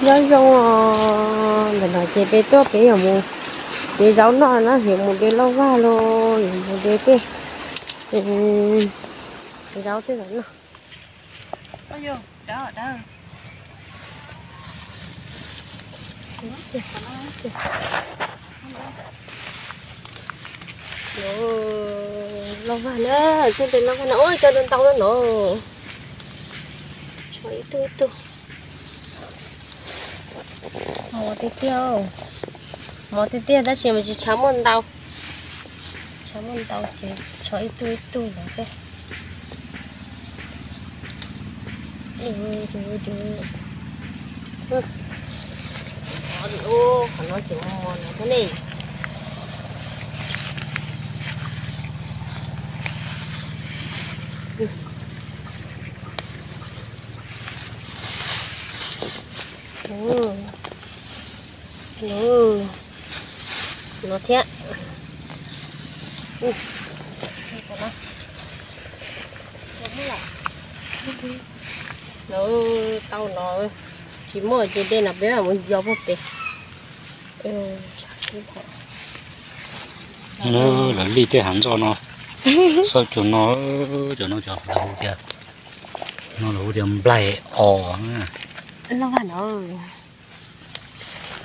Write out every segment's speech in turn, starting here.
Nyob zoo os, ntawm no ces peb tuaj peb yuav mus de zaub noj na, yuav mus de lauj vag los yuav mus de tej zaub tej no noj. Lauj vag na, tuaj de lauj vag na, ua cov ntau ntau no. Tshuav ib tug ib tug. Mos tiag tiag, mos tiag tiag tab sis mas tsis tshav muaj ntau. Tshav muaj ntau ces tshuav ib tug ib tug ntawd xwb. Qhov no tseem mos no thiab ne. No thiab. Lawv tau no, tsis muaj ces de no peb mam mus yos puag pem. Lawv lij tej hav ntxoj no, xauj cov no, cov no cov lawv hu tias, no lawv hu tias nplaig os.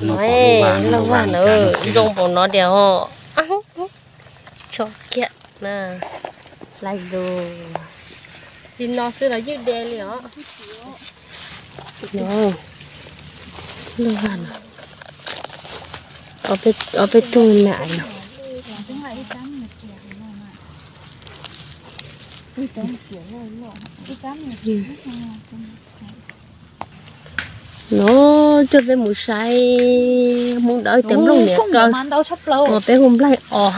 Lauj vag na, zoo npaum no tias ho. Tso kiag na, laj lus. Li no xwb los ywj de li os. Lauj vag no, ob peb tug me aiv no. No, coj peb mus saib hmoob dawb tias nplooj niam kaw, uas peb hu nplaig os.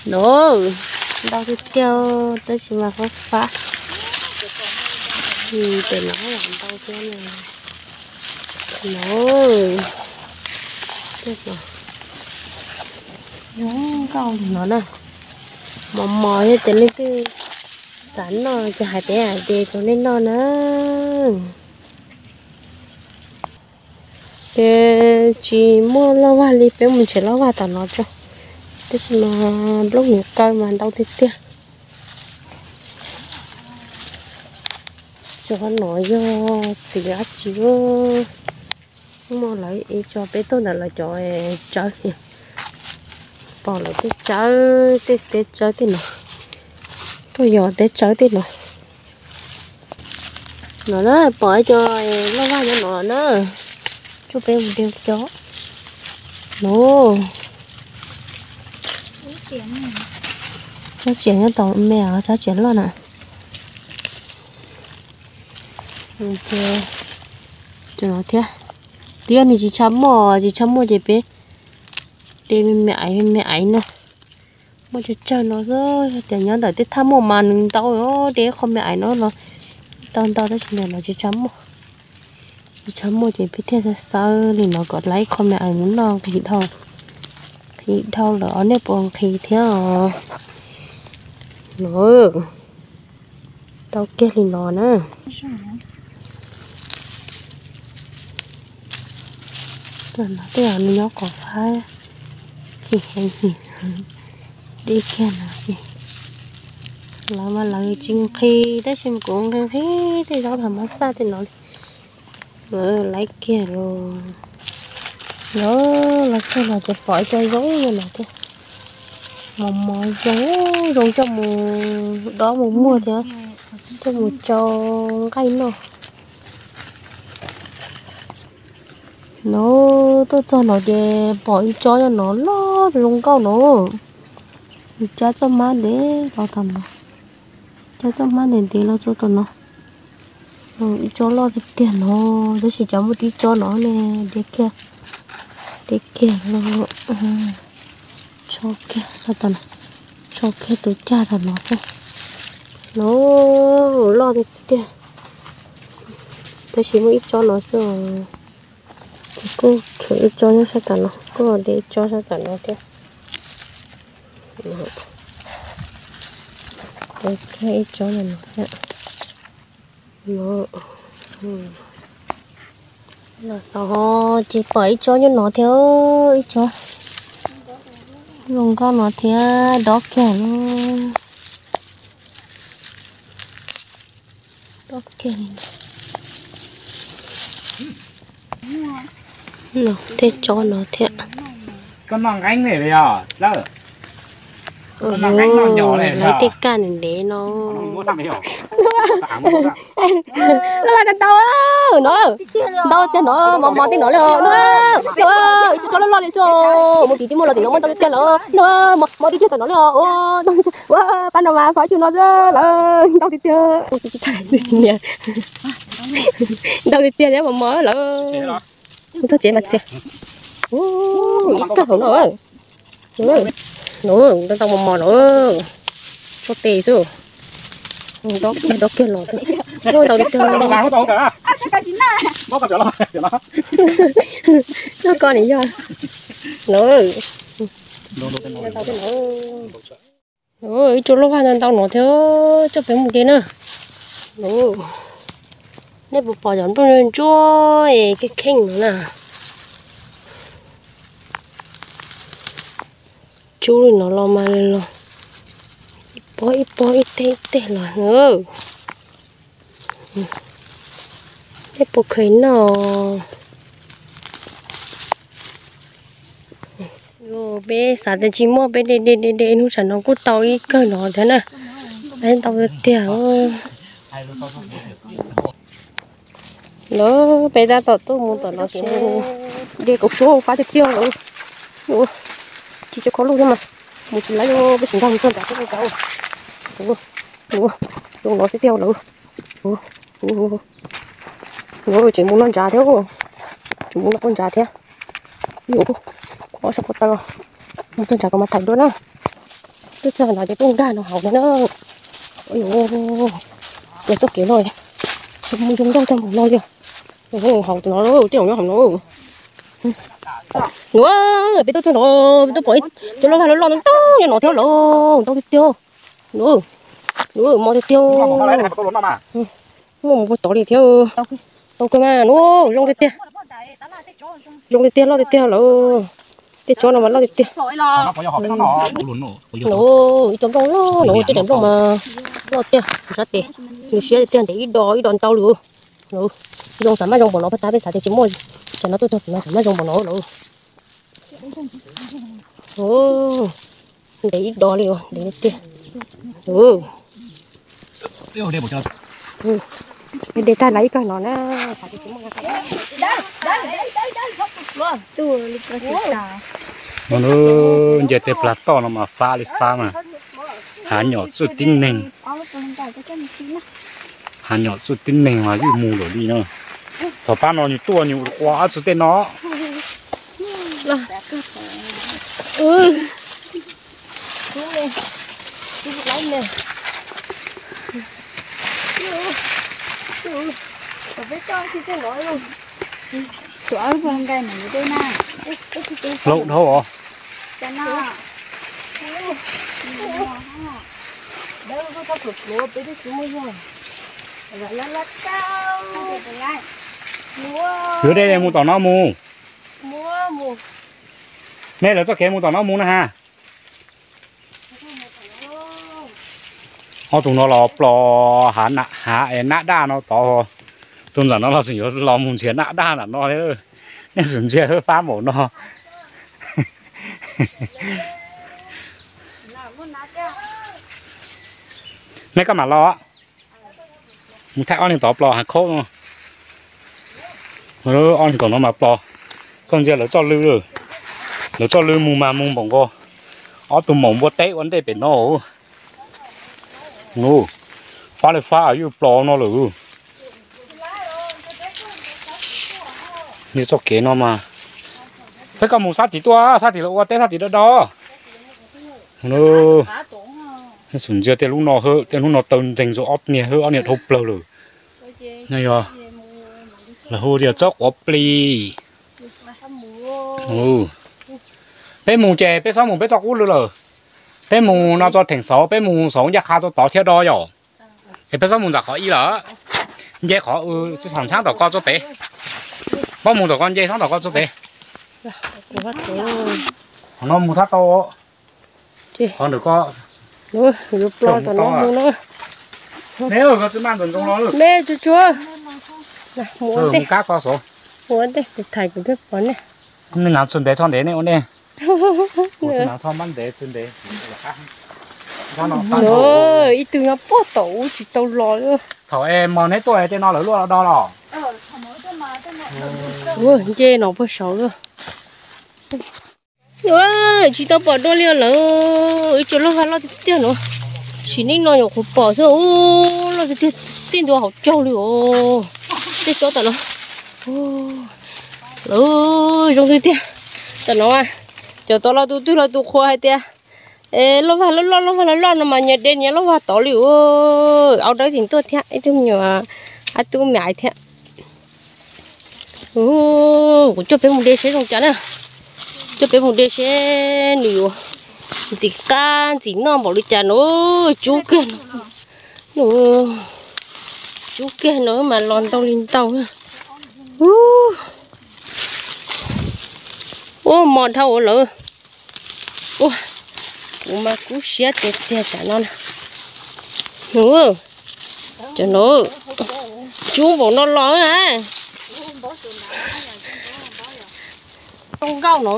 No, ntau tiag tiag tab sis mas fab fab. Tes no ntau thiab no. No na, mos mos thiab ces leej twg xav noj ces hais peb de rau nej noj na. Ces tsis muaj lauj vag li, peb mus nrhiav lauj vag tom no tso. Tab sis mas nplooj niam kaw mas ntau tiag tiag. Tsuas no yog txiv dab tsi, muaj lawv ib tso peb tuaj ntawm lawv cov tsawb, pom lawv tej tsawb, tej teb tsawb tej no, tuaj yos teb tsawb tej no. No na, pom ib co lauj vag nyob no na, tsuas peb mus de cov no. Tsob txias nyob tom me os, tsob txias loj na. Ces no thiab, twb yog nws tsis tshav muaj, tsis tshav muaj ces peb de me me aiv me me aiv no. Muaj tsawg tsawg no xwb, yog tias nyob ntawm tej thaj muaj mas nws ntau, de qho me aiv no los tau ntau, tab sis ntawm no tsis tshav muaj. Tsis tshav muaj ces peb thiaj xav xawb li no kom laib ib qho me aiv mus noj nqhis dhau. Nqhis dhau lawm os, nej puas nqhis thiab os? No, tau kiag li no na. Tej zaum nws nyob kom fab tsis heev, deb kiag no ces lawv mas lawv tsis nqhis, tab sis mas kuv nqhis nqhis tej zaub thaum mab xaj tej no li. Lawv laib kiag los, los txog no ces pom ib co zoo li no thiab. Mos mos zoo, zoo coj mus dob mus muag thiab, coj mus tsau nqaij noj. No, tuaj txog no ces pom ib tsob nyob no loj zoo nkauj no. Nws cab txoj hmab ntev los tom no, cab txoj hmab ntev ntev los txog tom no. Ib tsob loj tiag tiag no, tab sis cov muaj tib tsob no ne, deb kiag, deb kiag no. Tsho kiag, tsho kiag tus cag tom no xwb. No, loj tiag tiag, tab sis muaj ib tsob no xwb. Ces kuj tshuav ib tsob nyob sab tom no, kuj de ib tsob sab tom no thiab. Ib tsob no no thiab. No, Los tod ces pom ib tsob nyob no thiab, ib tsob zoo nkauj no thiab, dob kiag li, dob kiag li. Tej tsob no thiab. Lawv tej kaj ntev ntev no. Laj tau no, ntau tiag no, mos mos tej no li os. Ib tsob loj loj li xwb, mus tim tsis muaj los tim no muaj ntau tiag tiag lawm no, mos mos tiag tiag tam no li os. Ua pab no mas faib cug no xwb lawm, ntau tiag tiag. Ntau tiag tiag thiab mos mos lawm. Txog tsev mas txias. Ib kawg hauv no. Ntau mos mos no, txog tes xwb. Dob kiag los, ntau tiag tiag. Koj ko nim yog no. Ib tsob loj vaj ntau ntau no thiab, coj peb mus de na. Nej puas pom cov nplooj ntsuab es keej kheej no na? Tsub li no los mas los ib pob ib pob ib teg ib teg los na. Nej puas kheev noj? Peb xav tias tsis muaj, peb de de de de hnub tsam no kuj tau ib kawg no thiab na. Ntau tiag. Lawv peb tab tom tuaj mus tom no ces de kauv suab fab tiag tiag lawm. Tsis tso khau luj thiab mas, mus tsis laib, peb tsis nkag mus txog nrad thiab. Zoo no tiag tiag lawm. Tseem mus noj ntsa thiab, tseem mus noj pob ntsa thiab. Ob sab ko taw, mus txog nrad kom mas tham dua na. Twb txog no ces tuaj nkag no hauv no na. Los txoj kev no mus zoo nkauj tag npaum no li. Hauv no, tej zaum nyob hauv no. Peb tuaj txog no, peb tuaj pom cov loj vaj loj loj ntau ntau nyob no thiab lawm, ntau tiag tiag. Mos tiag tiag. Muaj mus puag tod li thiab. Tau kawg mas, zoo tiag tiag. Zoo tiag tiag, loj tiag tiag lawm. Tej tsob no mas loj tiag tiag. Ib co nplooj loj no, tej daim nplooj mas loj tiag, sab tes. Nws siab tiag tiag, ntev ib do ib do ntau lawm. Zoo xav maj zoo npaum no, pab tab peb xav tias tsis muaj, tsam no tuaj txog no xav maj zoo npaum no lawm. Ntev ib do li, ntev tiag. De tag nrho ib kawg no na. Nce tej plag toj no mas fab li fab mas, hav nyom txuj tib neeg. Hav nyom txuj tib neeg mas yeej mus lawm li no. Thaum pab no nyuag tuaj nyuag ua ob txug tej no. Laus dhau os. Yuav dej mus tom no mus. Nej lawv txoj kev mus tom no mus na ha. Ob tug no los plos hav, hav es nab daj no tod. Tus ntawm no los tseem yuav los mus nrhiav nab daj ntawm no. Nej xum ntsia fab npaum no. Nej koj mam los. Mus thaij ob leeg tod plos hav khaub no. Ob leeg tom no mas plos. Koj ntsia lawv txoj lw, lawv txoj lw mus mas mus npaum nkaus ob tug maum npua teb ua ntej pem no. Fab li fab yuj plos no lawm. Nyob txoj kev no mas, peb koj mus sab tim tuaj, sab tim lawv ua teb sab tim do do. Xum ntsia tej lub no, tej lub no taw ntseeg rau ob niag, ob niag dhau plaws lawm. Yog lawv hu tias txawb quav plis. Peb mus ces peb txhob mus peb txoj qub lawm. Peb mus no txog theem xauv, peb mus xauv ncaj qha txog tod thiab do yom. Es peb txhob mus ntawm qhov ib lawm. Nce qhov txhab ntxhab tom ko txog pem. Koj mus tom ko nce thab tom ko txog pem. Qhov no mus thab tau. Qhov ntawm ko yuav plo tom no mus no. Neb, koj tsis maj ntawm ntoo los. Neb tsuag tsuag. Mus ua ntej, mus kab ko xwb. Ua ntej kuv thaiv kuv thiaj pom nej. Nej nav txog ntev txog ntev nej ua nej. Kuv tsis nav txog maj ntev txog ntev. Ib tug nyob puag tom ub tsis tau los li. Thaum es mos neb tuaj tej no lawv luaj los do los? Nce no puag saud lawm. Tsis tau pom dua li lawm, ib co loj vaj loj tiag tiag no. Sim neej no nyuam qhuav pom xwb, loj tiag tiag, txij ntua hauv caug li os. Tej tsob tam no, lawv zoo tiag tiag. Tam no cov tod los tus twg los tus qhuas hais tias, loj vaj loj loj, loj vaj loj loj no mas nyias de nyias loj vaj tod li os. Au dawb tseem tuaj thiab, ib tug me nyuam, ab tub me aiv thiab. Kuv coj peb mus de seb zoo cas na. Coj peb mus de seb nws yuav ntxim qab ntxim noj npaum li cas no. Tsub kiag no, tsub kiag no mas los ntau li ntau. Ua mos dhau lawm. Ua, kuv mas kub siab tiag tiag tsam no na. Cov no, tsub npaum no los na. Zoo nkauj no,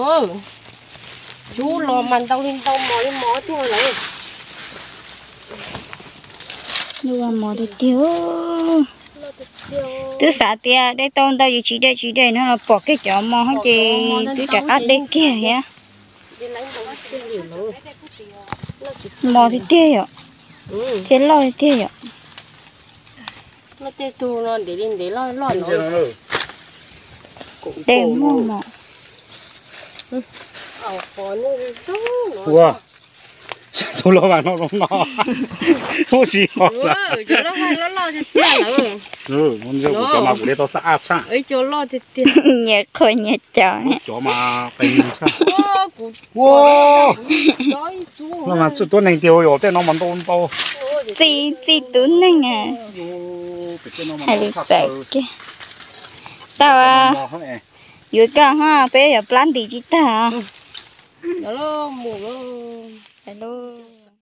tsub los mas ntau li ntau mos li mos tiag lawm. Loj mos tiag tiag. Twb xav tias de tau ntau ces tsis de tsis de no los pom kiag cov mos ces twb rov qab de kiag thiab. Mos tiag tiag yom, thiab loj tiag tiag yom. Tes muaj mos. Ua, tus loj vas no zoo no. Muaj tsis ho xav. Cov mas kuv de tau xab ab tshaj. Nyias qhuas nyias cov. Cov mas qe tshaj. Loj mas txwj tuab neeg tiag yom, tej no mas ntau ntau. Txij, txij tub neeg. Hais li txawm kiag. Tau, yuav koj ho peb yuav plab ntim tsis tag.